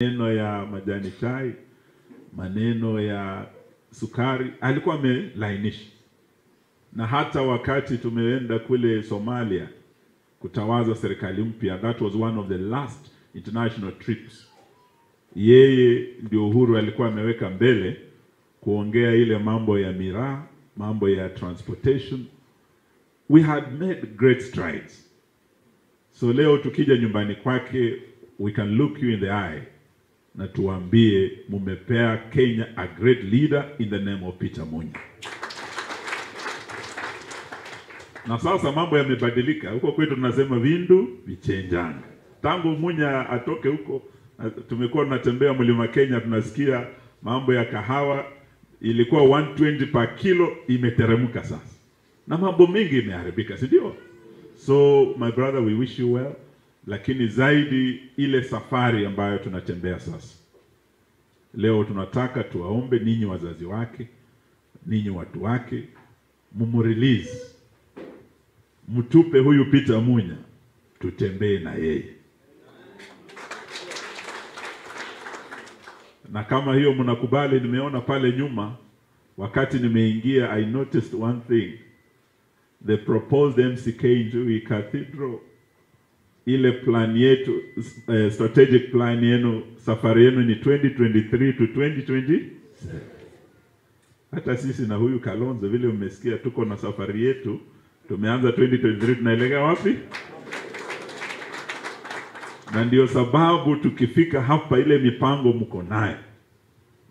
Maneno ya majani chai, maneno ya sukari, alikuwa amelainisha. Na hata wakati tumeenda kule Somalia kutawaza serikali mpya, that was one of the last international trips. Yeye ndio Uhuru alikuwa ameweka mbele kuongea ile mambo ya miraa, mambo ya transportation. We had made great strides. So leo tukija nyumbani kwake, we can look you in the eye na tuambie mumepea Kenya a great leader in the name of Peter Munya. Na sasa mambo yamebadilika. Huko kwetu tunasema vindu vichenjanga. Tangu Munya atoke huko, tumekuwa tunatembea mlima Kenya, tunasikia mambo ya kahawa ilikuwa 120 per kilo, imeteremka sasa. Na mambo mengi imeharibika, si ndio? So my brother, we wish you well. Lakini zaidi ile safari ambayo tunatembea sasa. Leo tunataka tuwaombe ninyi wazazi wake, ninyi watu wake, mumurelease. Mtupe huyu Peter Munya, tutembee na yeye. Na kama hiyo mnakubali, nimeona pale nyuma wakati nimeingia, I noticed one thing. The proposed MCK Njui Cathedral, ile plan yetu, strategic plan yenu, safari yenu ni 2023 to 2027. Hata sisi na huyu Kalonzo vile umesikia tuko na safari yetu, tumeanza 2023, tunaelekea wapi? Na ndio sababu tukifika hapa ile mipango mko nayo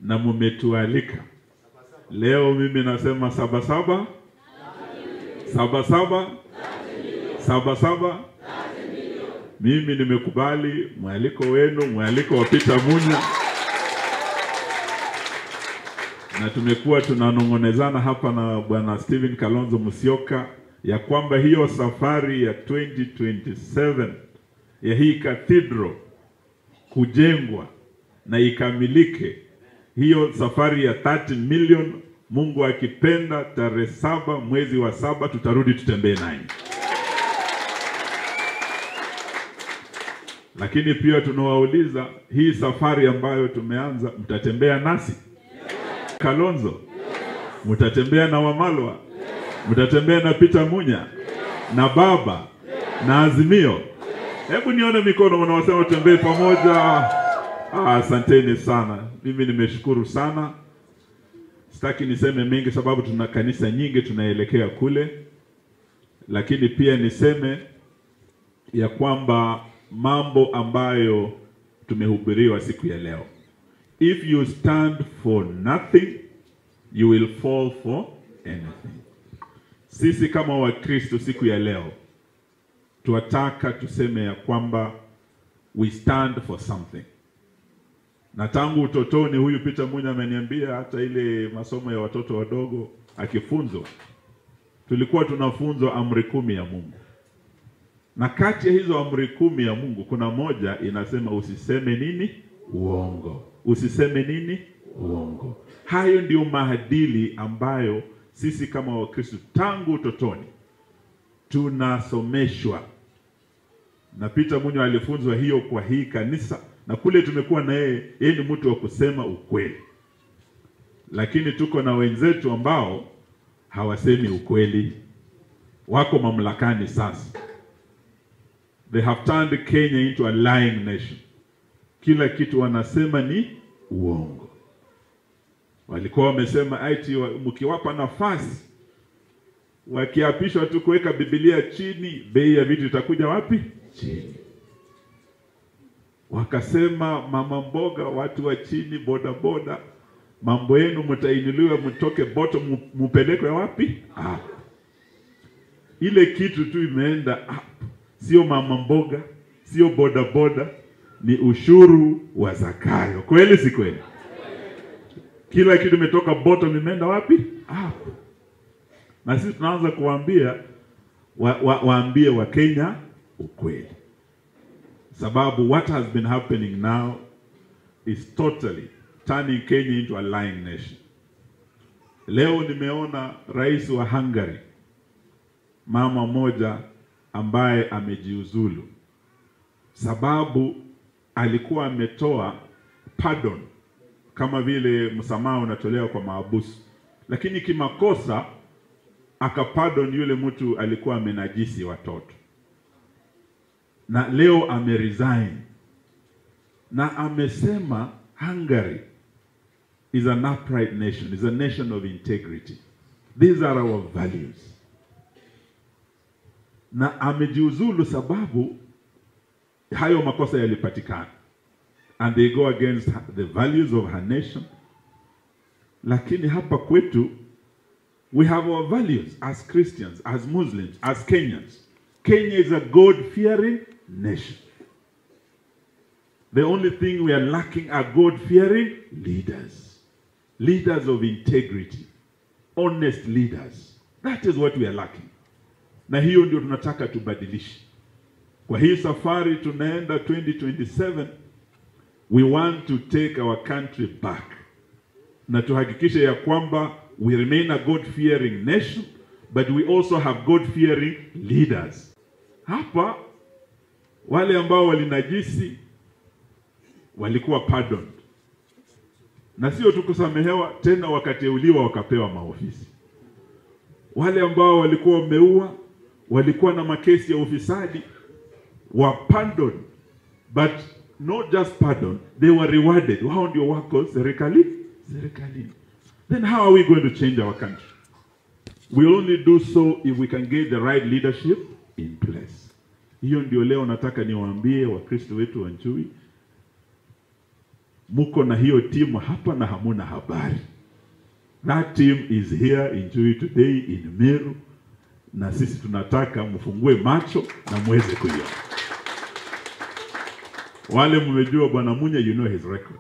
na mmetualika. Leo mimi nasema 77 77 77. Mimi nimekubali mwaliko wenu, mwaliko wa Peter Munya. Na tumekuwa tunanongonezana hapa na Bwana Stephen Kalonzo Musyoka ya kwamba hiyo safari ya 2027 ya hii cathedral kujengwa na ikamilike, hiyo safari ya 30 million, Mungu akipenda tarehe 7 mwezi wa 7 tutarudi tutembee naye. Lakini pia tunawauliza, hii safari ambayo tumeanza, mtatembea nasi? Yes. Kalonzo? Yes. Mtatembea na Wamalwa? Yes. Mtatembea na Peter Munya? Yes. Na Baba? Yes. Na Azimio? Yes. Hebu nione mikono wanaosema tutembee pamoja. Asanteni sana. Mimi nimeshukuru sana. Sitaki niseme mengi sababu tuna kanisa nyingi tunaelekea kule. Lakini pia niseme ya kwamba mambo ambayo tumehubiriwa siku ya leo. If you stand for nothing, you will fall for anything. Sisi kama Wakristo siku ya leo tuataka tuseme ya kwamba we stand for something. Na tangu utotoni huyu Peter Munya ameniambia hata ile masomo ya watoto wadogo akifunzwa, tulikuwa tunafunzwa amri 10 ya Mungu. Na kati ya hizo amri 10 ya Mungu kuna moja inasema usiseme nini? Uongo. Usiseme nini? Uongo. Hayo ndio maadili ambayo sisi kama Wakristo tangu utotoni tunasomeshwa. Na Peter Munya alifunzwa hiyo kwa hii kanisa, na kule tumekuwa na yeye, yeye ni mtu wa kusema ukweli. Lakini tuko na wenzetu ambao hawasemi ukweli, wako mamlakani sasa. They have turned Kenya into a lying nation. Kila kitu wanasema ni uongo. Walikuwa wamesema eti mkiwapa nafasi, wakiapishwa tu kuweka Biblia chini, bei ya vitu itakuja wapi? Chini. Wakasema mama mboga, watu wa chini, boda boda, mambo yenu mtainuliwa, mtoke bottom mupelekwe wapi? Up. Ile kitu tu imeenda up. Sio mama mboga, sio boda boda, ni ushuru wa Zakayo. Kweli si kweli? Kila kitu imetoka bottom imeenda wapi? Up. Na sisi tunaanza kuambia waambie wa Kenya ukweli. Sababu what has been happening now is totally turning Kenya into a lying nation. Leo nimeona rais wa Hungary, mama moja ambaye amejiuzulu, sababu alikuwa ametoa pardon, kama vile msamaha unatolewa kwa maabusu, lakini kimakosa akapardon yule mtu alikuwa amenajisi watoto, na leo ameresign na amesema Hungary is an upright nation, is a nation of integrity. These are our values. Na amejiuzulu sababu hayo makosa yalipatikana, and they go against the values of her nation. Lakini hapa kwetu we have our values as Christians, as Muslims, as Kenyans. Kenya is a God-fearing nation. The only thing we are lacking are God-fearing leaders. Leaders of integrity. Honest leaders. That is what we are lacking. Na hiyo ndio tunataka tubadilishe. Kwa hii safari tunaenda 2027, we want to take our country back. Na tuhakikishe ya kwamba we remain a God-fearing nation, but we also have God-fearing leaders. Hapa wale ambao walinajisi walikuwa pardoned. Na sio tu kusamehewa tena, wakateuliwa wakapewa maofisi. Wale ambao walikuwa wameua, walikuwa na makesi ya ufisadi, were pardoned. But not just pardoned, they were rewarded. Wao ndio wako serikalini. Then how are we going to change our country? We only do so if we can get the right leadership in place. Hiyo ndio leo nataka niwaambie Wakristo wetu wa Nchui, muko na hiyo timu hapa na hamuna habari. That team is here in Chui today in Meru, na sisi tunataka mfungue macho na muweze kuiona. Wale mmejua Bwana Munya, you know his record.